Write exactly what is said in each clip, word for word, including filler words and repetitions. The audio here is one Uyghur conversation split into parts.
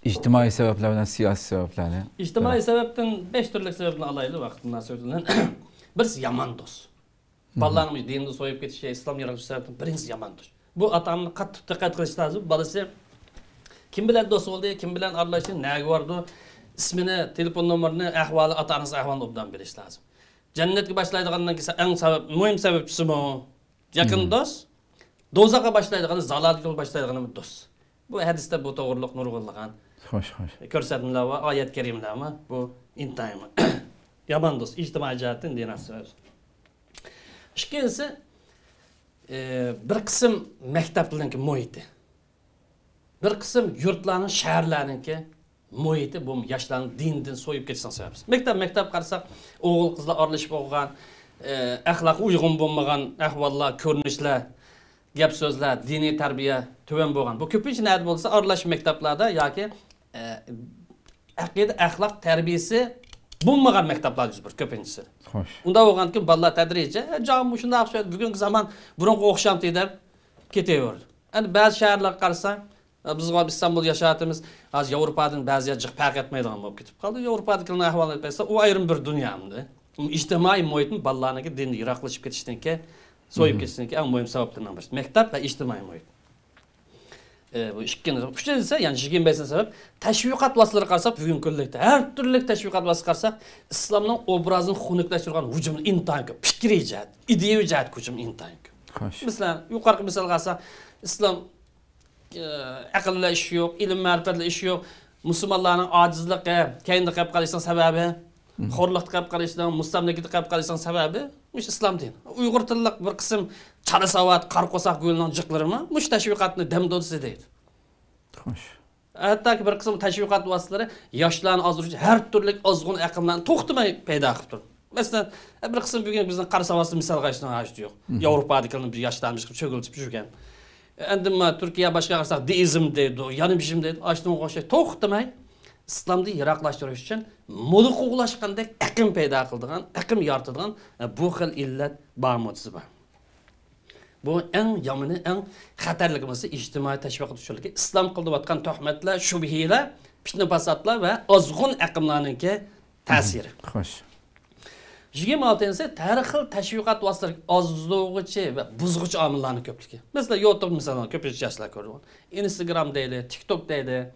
ئىجتىمائىي سەۋەبلەر بىلەن سىياسىي سەۋەبلەرنى. ئىجتىمائىي سەۋەبتىن بەش تۈرلۈك سەۋەبنى ئالايلى، ۋاقىت مۇناسىۋىتى بىلەن. بىرسى يامان دوست. بالىلارنىڭ دىنىدىن سويۇپ كېتىشى، ئىسلام يارىتىش سەۋەبتىن بىرىنچىسى يامان دوست. بۇ ئاتا ئانىنىڭ قاتتىق دىققەت قىلىشى لازىم. بالىسى كىم بىلەن دوست بولدى، كىم بىلەن ئارىلاشتى، نەگە باردى، ئىسمىنى، تېلېفون نومۇرىنى، ئەھۋالى، ئاتا ئانىسىنىڭ ئەھۋالىنى ئوبدان بىلىشى لازىم. جەننەتكە باشلايدىغاندىن كېيىن ئەڭ سەۋەب، مۇھىم سەۋەبچىسىمۇ يېقىن دوست. دوزاخقا باشلايدىغىنى، زالالەتكە باشلايدىغىنى دوست. بۇ ھەدىستە بۇ توغرىلىق نۇرغۇنلىغان خوش، خوش. كۆرسەتمىلەر ۋە ئايەت كەرىمىلەرمۇ بۇ ئىنتايىن يامان دوست، ئىجتىمائىي جەھەتتىن دىنىي سەۋەب. ئىككىنچىسى، ئى، بىر قىسىم مەكتەپلەرنىڭكى مۇھىتى. بىر قىسىم يۇرتلارنىڭ، شەھەرلەرنىڭكى مۇھىتى بۇ ياشلارنىڭ دىنىدىن سويۇپ كېتىشىنىڭ سەۋەبى. مەكتەپ، مەكتەپ قارىساق، ئوغۇل قىزلار ئارىلىشىپ بولغان، ئە، ئەخلاققا ئۇيغۇن بولمىغان ئەھۋاللار، كۆرۈنۈشلەر، گەپ سۆزلەر، دىنىي تەربىيە تۆۋەن بولغان. بۇ كۆپىنچە نەدە بولسا، ئارىلاشما مەكتەپلەردە ياكى، ئە، ئەقىدە، ئەخلاق تەربىيەسى بولمىغان مەكتەپلەردە يۈز بېرىدۇ كۆپىنچىسى. خوش. ئۇنداق بولغاندىكىن بالىلار تەدرىجىي، ئە، جان مۇشۇنداق ئوخشايدۇ، بۈگۈنكى زامان بۇرۇنقىغا ئوخشامتى دەپ كېتىۋېرىدۇ. ئەمدى بەزى شەھەرلەرگە قارىساڭ، بىز ئىستانبۇلدا ياشاۋاتىمىز. ھازىر ياۋروپادىن بەزى يەر جىق پەرق ئەتمەيدىغان بولۇپ كېتىپ قالدى. ياۋروپادىكىلەرنىڭ ئەھۋالىنى ئېلىپ بەرسە، ئۇ ئايرىم بىر دۇنيا ئەمدى. ئىجتىمائىي مۇھىتمۇ بالىلارنىڭكى دىندىن يىراقلىشىپ كېتىشتىكى، سويۇپ كېتىشتىكى ئەڭ مۇھىم سەۋەبلەرنىڭ بىرسى. مەكتەپ ۋە ئىجتىمائىي مۇھىت. ئى، بۇ ئىككىنچى. ئۈچىنچىسى، يەنى يىگىرمە بەشىنچى سەۋەب، تەشۋىقات ۋاسىتىلىرى قارىساق، بۈگۈنكى كۈنلۈكتە ھەر تۈرلۈك تەشۋىقات ۋاسىتىسى قارىساق، ئىسلامنىڭ ئوبرازىنى خۇنۈكلەشتۈرىدىغان ھۇجۇملار ئىنتايىن كۆپ. پىكرىي جەھەت، ئىدىيەۋى جەھەتتىكى ھۇجۇم ئىنتايىن كۆپ. خوش. مەسىلەن، يۇقىرىقى مىسالغا ئالساق، ئىسلام، ئە، ئەقىل بىلەن ئىشى يوق، ئىلىم مەرىپەت بىلەن ئىشى يوق. مۇسۇلمانلارنىڭ ئاجىزلىقى، كەينىدە قېلىپ قېلىشنىڭ سەۋەبى، خورلۇقتا قېلىپ قېلىشنىڭ، مۇستەملىكىدە قېلىپ قېلىشنىڭ سەۋەبى مۇشۇ ئىسلام دىنى. ئۇيغۇر تىللىق بىر قىسىم چالا ساۋات، قارا قورساق گۇيلىرىنىڭ جىقلىرىمۇ مۇشۇ تەشۋىقاتنى دەمدۇزى دەيدۇ. خوش. ھەتتاكى بىر قىسىم تەشۋىقات ۋاسىتىلىرى ياشلارنى ئازدۇرۇش ئۈچۈن ھەر تۈرلۈك ئازغۇن ئەقىملارنى توختىماي پەيدا قىلىپ تۇرىدۇ. مەسىلەن، بىر قىسىم بۈگۈن بىزنىڭ قارا ساۋاتسىز مىسالغا ئېلىشنىڭ ھاجىتى يوق. ياۋروپادىكىلەرنى بىز ياشلارنى چۆگىلىتىپ يۈرگەن. ئەندى ما تۈركىيە باشقا قارىساق، دېئىزم دەيدۇ، يانىبىزم دەيدۇ، ئاشۇنىڭغا ئوخشاش توختىماي ئىسلامدىن يىراقلاشتۇرۇش ئۈچۈن مولىقۇغا ئۇلاشقاندەك ئەقىم پەيدا قىلىدىغان، ئەقىم يارىتىدىغان، ئە، بۇ خىل ئىللەت بار، مۇددىسى بار. بۇ ئەڭ يامىنى، ئەڭ خەتەرلىكى بولسا ئىجتىمائىي تەشۋىقات ئۇچۇرلىرى. ئىسلام قىلىۋاتقان تۆھمەتلەر، شۈبھىلەر، پىتنە-پاساتلار ۋە ئازغۇن ئەقىملارنىڭكى تەسىرى. خوش. يىگىرمە ئالتىنچىسى، ھەر خىل تەشۋىقات ۋاسىتىلىرى ئازدۇرغۇچى ۋە بۇزغۇچى ئامىللارنىڭ كۆپلۈكى. مەسىلەن، يۇتۇب مىسالىنى كۆپىنچە ياشلار كۆرىدۇ. ئىنستاگرام دەيلى، تىكتوك دەيلى،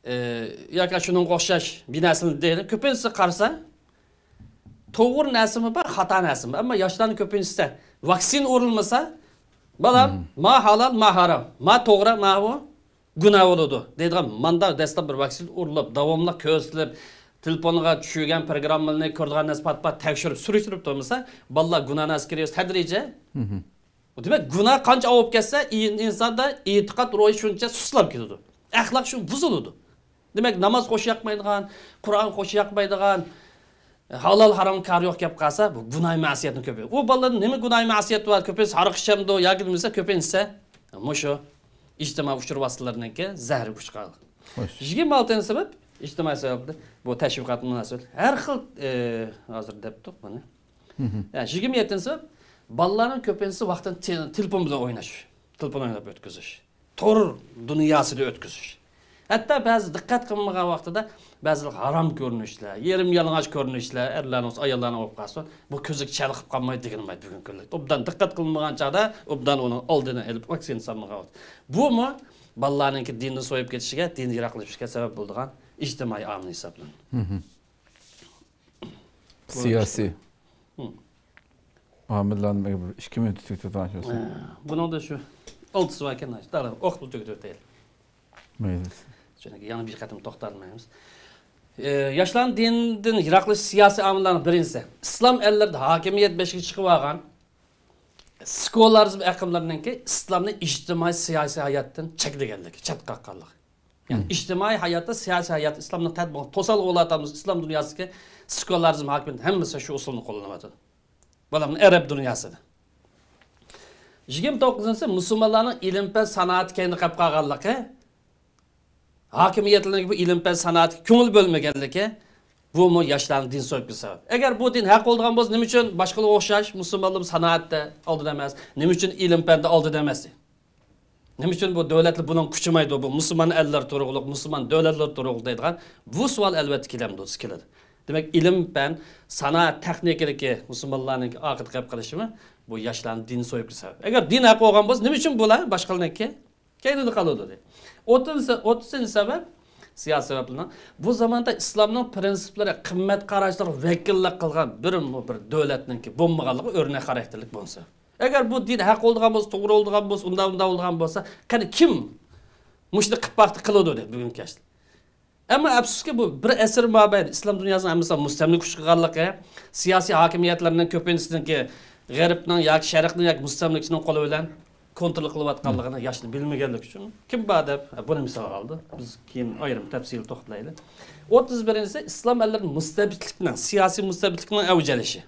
ئى، ياكى شۇنىڭغا ئوخشاش بىر نەرسىلەرنى دەيلى. كۆپىنچىسى قارىسا، توغرا نەرسىمۇ بار، خاتا نەرسىمۇ بار. ئەمما ياشلارنىڭ كۆپىنچىسى ۋاكسىنا ئۇرۇلمىسا، بالام، ما ھالال، ما ھارام، ما توغرا، ما بۇ گۇناھ بولىدۇ دەيدىغان ماندا دەسلەپ بىر ۋاكسىنا ئۇرۇلۇپ، داۋاملىق كۆرسىتىلىپ، تېلېفونغا چۈشۈرگەن پروگراممىلىرىنى كۆرىدىغان نەرسە پات-پات تەكشۈرۈپ، سۈرۈشتۈرۈپ تۇرمىسا، بالىلار گۇناھ نەرسە كىرىۋېرىش تەدرىجىي. دېمەك، گۇناھ قانچە ئاۋۇپ كەتسە، ئىن-، ئىنساندا ئېتىقاد روھى شۇنچە سۇسلاپ كېتىدۇ. ئەخلاق شۇ بۇزۇلىدۇ. دېمەك، ناماز خوش ياقمايدىغان، قۇرئان خوش ياقمايدىغان، ھالال ھارام كارى يوق كەپ قالسا، بۇ گۇناھ مەسىيەتنى كۆپىيىدۇ. ئۇ بالىلاردا نېمە گۇناھ مەسىيەت بار؟ كۆپىنچىسى ھاراق ئىچەمدۇ ياكى نېمىسە، كۆپىنچىسى مۇشۇ ئىجتىمائىي ئۇچۇر ۋاسىتىلىرىنىڭكى زەھىرى ئۇچقان. خوش. يىگىرمە ئالتىنچى سەۋەب، ئىجتىمائىي سەۋەبتە بۇ تەشۋىقات مۇناسىۋەتلىك. ھەر خىل، ئى، ھازىر دەپتۇق بۇنى. يا، يىگىرمە يەتتىنچى سەۋەب، بالىلارنىڭ كۆپىنچىسى ۋاقتىنى تې-، تېلېفون بىلەن ئويناش، تېلېفون ئويناپ ئۆتكۈزۈش، تور دۇنياسىدا ئۆتكۈزۈش. ھەتتا بەزى دىققەت قىلمىغان ۋاقتىدا بەزى ھارام كۆرۈنۈشلەر، يېرىم يالىڭاچ كۆرۈنۈشلەر، ئەرلەرنىڭ بولسا ئاياللارنىڭ بولۇپ قالسۇن، بۇ كۆزگە چېلىقىپ قالماي دېگىنى بار بۈگۈنكى كۈندە. ئوبدان دىققەت قىلمىغان چاغدا ئوبدان ئۇنىڭ ئالدىنى ئېلىپ ۋاكسىنا سالمىغان ۋاقىت. بۇمۇ بالىلارنىڭكى دىندىن سويۇپ كېتىشىگە، دىندىن يىراقلىشىشىگە سەۋەب بولىدىغان ئىجتىمائىي ئامىل ھېسابلىنىدۇ. سىياسىي ھىم. ئامىللارنى بىر ئىككى مىنۇتتا تۈگىتىپ ئۆتۈڭ. ئە، بۇنىڭدا شۇ ئالتىسى بار ئىكەن، دەرھال ئوقۇپ تۈگىتىپ ئۆتەيلى. مەيلى. چۈنكى يەنە بىر قېتىم توختالمايمىز. ئە، ياشلارنى دىندىن يىراقلىتىش سىياسىي ئامىللارنىڭ بىرىنچىسى، ئىسلام ئەللىرىدە ھاكىمىيەت بېشىغا چىقىۋالغان سېكۇلارىزم ئېقىملىرىنىڭكى ئىسلامنى ئىجتىمائىي سىياسىي ھاياتتىن چەكلىگەنلىكى، چەتكە قاققانلىقى. يەنى ئىجتىمائىي ھاياتتا، سىياسىي ھاياتتا ئىسلامنىڭ تەت بولغان توسالغۇ بولۇۋاتامىز، ئىسلام دۇنياسىدىكى سېكۇلارىزم ھاكىمىيىتى ھەممىسى شۇ ئۇسۇلنى قوللىنىۋاتىدۇ. بۇلار ئەرەب دۇنياسىدا. يىگىرمە توققۇزىنچىسى، مۇسۇلمانلارنىڭ ئىلىم-پەن سانائەتكە كەينىدە قېلىپ قالغانلىقى، ھاكىمىيەتلەرنىڭ بۇ ئىلىم-پەن سانائەتكە كۆڭۈل بۆلمىگەنلىكى، بۇمۇ ياشلارنى دىن سويۇپ سەۋەب. ئەگەر بۇ دىن ھەق بولىدىغان بولسا، نېمە ئۈچۈن باشقىلارغا ئوخشاش مۇسۇلمانلار سانائەتتە ئالدىدا ئەمەس؟ نېمە ئۈچۈن ئىلىم-پەندە ئالدىدا ئەمەس؟ نېمە ئۈچۈن بۇ دۆلەتلەر بۇنىڭغا كۈچىمەيدۇ، بۇ مۇسۇلمان ئەللەر تۇرۇقلۇق، مۇسۇلمان دۆلەتلەر تۇرۇقلۇق دەيدىغان بۇ سوئال ئەلۋەتتە كېلەمدۇ، كېلىدۇ. دېمەك، ئىلىم، پەن، سانائەت، تېخنىكىدىكى مۇسۇلمانلارنىڭ ئارقىدا قېلىپ قېلىشىمۇ بۇ ياشلارنى دىن سويۇپ سەۋەب. ئەگەر دىن ھەق بولغان بولسا، نېمە ئۈچۈن بۇلار باشقىلارنىڭكى كەينىدە قالىدۇ دەيدۇ. ئوتتۇزىنچى، ئوتتۇزىنچى سەۋەب، سىياسىي سەۋەبلەرنىڭ. بۇ زاماندا ئىسلامنىڭ پىرىنسىپلىرى، قىممەت قاراشلىرىغا ۋەكىللىك قىلغان بىرمۇ بىر دۆلەتنىڭكى بولمىغانلىقى ئۆرنەك خاراكتېرلىك بولسا. ئەگەر بۇ دىن ھەق بولىدىغان بولسا، توغرا بولىدىغان بولسا، ئۇنداق، ئۇنداق بولىدىغان بولسا، قېنى كىم مۇشۇنى قىلىپ باقتى، قىلىدۇ دەيدۇ بۈگۈنكى ياشلار. ئەمما ئەپسۇسكى، بۇ بىر ئەسىر مابەينى ئىسلام دۇنياسىنىڭ ھەممىسىنى مۇستەملىكە كۈچ قىلغانلىقى، سىياسىي ھاكىمىيەتلەرنىڭ كۆپىنچىسىنىڭكى غەربنىڭ ياكى شەرقنىڭ ياكى مۇستەملىكىچىنىڭ قولى بىلەن كونترول قىلىۋاتقانلىقىنى ياشلار بىلمىگەنلىكى ئۈچۈن، كىم بار دەپ، ھە، بۇنى مىسالغا ئالدى. بىز كېيىن ئايرىم تەپسىلىي توختىلايلى. ئوتتۇز بىرىنچىسى، ئىسلام ئەللىرىدە مۇستەبىتلىكنىڭ، سىياسىي مۇستەبىتلىكنىڭ ئەۋج ئېلىشى.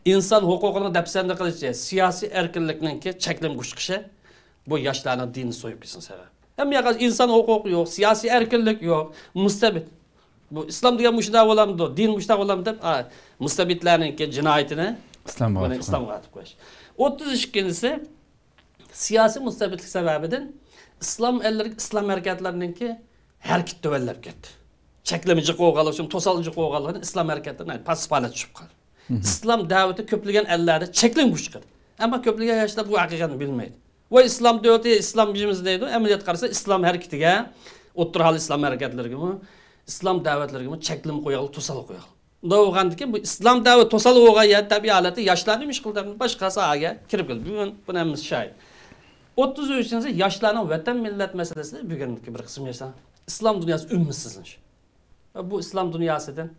ئىنسان ھوقۇقىنىڭ دەپسەندە قىلىشى، سىياسىي ئەركىنلىكنىڭكى چەكلىمىگە ئۇچرىشى بۇ ياشلارنىڭ دىنىنى سويۇپ كېتىشىنىڭ سەۋەبى. ھەممە ياققا ئىنسان ھوقۇقى يوق، سىياسىي ئەركىنلىك يوق، مۇستەبىت. بۇ ئىسلام دېگەن مۇشۇنداق بولامدۇ، دىن مۇشۇنداق بولامدۇ دەپ، ئا، مۇستەبىتلەرنىڭكى جىنايىتىنى ئىسلامغا بۇنى ئاتىغان. ئىسلامغا ئاتىپ قويۇش. ئوتتۇز ئىككىنچىسى، سىياسىي مۇستەبىتلىك سەۋەبىدىن ئىسلام ئەللىرى، ئىسلام ھەرىكەتلىرىنىڭكى ھەرىكىتى تۆۋەنلەپ كەتتى. چەكلىمە جىق بولغانلىقى ئۈچۈن، توسالغۇ جىق بولغانلىقى ئۈچۈن ئىسلام ھەرىكەتلىرى پاسسىپ ھالەتكە چۈشۈپ قالدى. ئىسلام دەۋىتى كۆپلىگەن ئەللەردە چەكلىمىگە ئۇچرىدى. ئەمما كۆپلىگەن ياشلار بۇ ھەقىقەتنى بىلمەيدۇ. ۋاي، ئىسلام دۆلىتى، ئىسلام بىزمىز دەيدۇ. ئەمەلىيەتتە قارىسا، ئىسلام ھەرىكىتىگە، ئوتتۇرا ھال ئىسلام ھەرىكەتلىرىگىمۇ، ئىسلام دەۋەتلىرىگىمۇ چەكلىمە قويغىلى، توسالغۇ قويغىلى. ئۇنداق بولغاندىكىن، بۇ ئىسلام دەۋەت توسالغۇ بولغان يەردە تەبىئىي ھالەتتە ياشلار نېمە ئىش قىلدى؟ باشقا ساھەگە كىرىپ كەتتى. بۈگۈن بۇنى ھەممىمىز شاھىت. ئوتتۇز ئۈچىنچى، ياشلارنىڭ ۋەتەن مىللەت مەسىلىسىدە بۈگۈنكى بىر قىسىم ياشلار ئىسلام دۇنياسى ئۈمىدسىزلىنىش. بۇ ئىسلام دۇنياسىدىن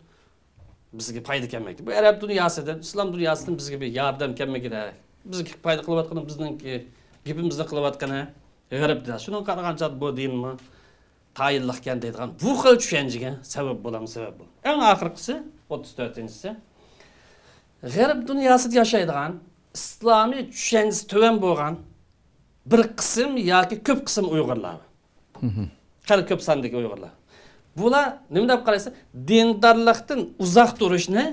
بىزگە پايدا كەلمەيدۇ. بۇ ئەرەب دۇنياسىدىن، ئىسلام دۇنياسىدىن بىزگە بىر ياردەم كەلمىگىدە، بىزگە پايدا قىلىۋاتقىنى، بىزنىڭكى گېپىمىزنى قىلىۋاتقىنى غەرب دۇنياسى. شۇنىڭغا قارىغاندا بۇ دىنمۇ تايىنلىقكەن دەيدىغان بۇ خىل چۈشەنچىگە سەۋەب بولامدۇ، سەۋەب بول. ئەڭ ئاخىرقىسى، ئوتتۇز تۆتىنچىسى، غەرب دۇنياسىدا ياشايدىغان، ئىسلامىي چۈشەنچىسى تۆۋەن بولغان بىر قىسىم ياكى كۆپ قىسىم ئۇيغۇرلار. خېلى كۆپ ساندىكى ئۇيغۇرلار. بۇلار نېمە دەپ قارايسىز؟ دىندارلىقتىن ئۇزاق تۇرۇشنى،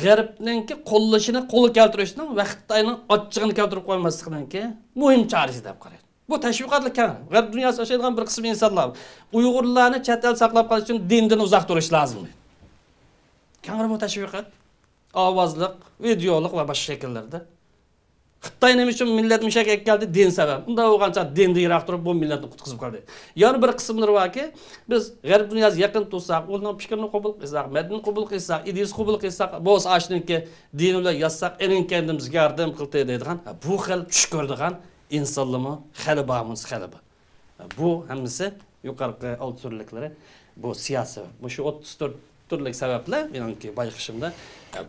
غەربنىڭكى قوللىشىنى قولغا كەلتۈرۈشنىڭ ۋە خىتاينىڭ ئاچچىقىنى كەلتۈرۈپ قويماسلىقنىڭكى مۇھىم چارىسى دەپ قارايدۇ. بۇ تەشۋىقاتلىق كەڭ. غەرب دۇنياسىدا ياشايدىغان بىر قىسىم ئىنسانلار ئۇيغۇرلارنى چەت ئەل ساقلاپ قېلىش ئۈچۈن دىندىن ئۇزاق تۇرۇش لازىم. كەڭرى بۇ تەشۋىقات. ئاۋازلىق، ۋىدېئولۇق ۋە باشقا شەكىللەردە. خىتاي نېمە ئۈچۈن مىللەت مۇشۇ يەرگە ئەكەلدى؟ دىن سەۋەب. ئۇنداق بولغانچە دىندىن يىراق تۇرۇپ بۇ مىللەتنى قۇتقۇزۇپ قالدى. يەنە بىر قىسىملىرى باركى، بىز غەرب دۇنياسىغا يېقىن تۇرساق، ئۇنىڭ پىكرىنى قوبۇل قىلساق، مەدەنىيىتىنى قوبۇل قىلساق، ئىدىيىسىنى قوبۇل قىلساق، بولسا ئاشۇنىڭكى دىنى بىلەن ياتساق، ئېنىڭ كەينىدىن بىزگە ياردەم قىلدى دەيدىغان، ھە، بۇ خىل چۈش كۆرىدىغان ئىنسانلارمۇ خېلى بار، مۇنسى خېلى بار. بۇ ھەممىسى يۇقىرىقى ئالتە تۈرلۈكلىرى، بۇ سىياسىي. مۇشۇ ئوتتۇز تۆت تۈرلۈك سەۋەبلەر مېنىڭكى بايقىشىمدا،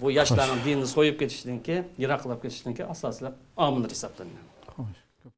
بۇ ياشلارنىڭ دىنىنى سويۇپ كېتىشنىڭكى، يىراقلاپ كېتىشنىڭكى ئاساسلىق ئامىللىرى ھېسابلىنىدۇ. خوش.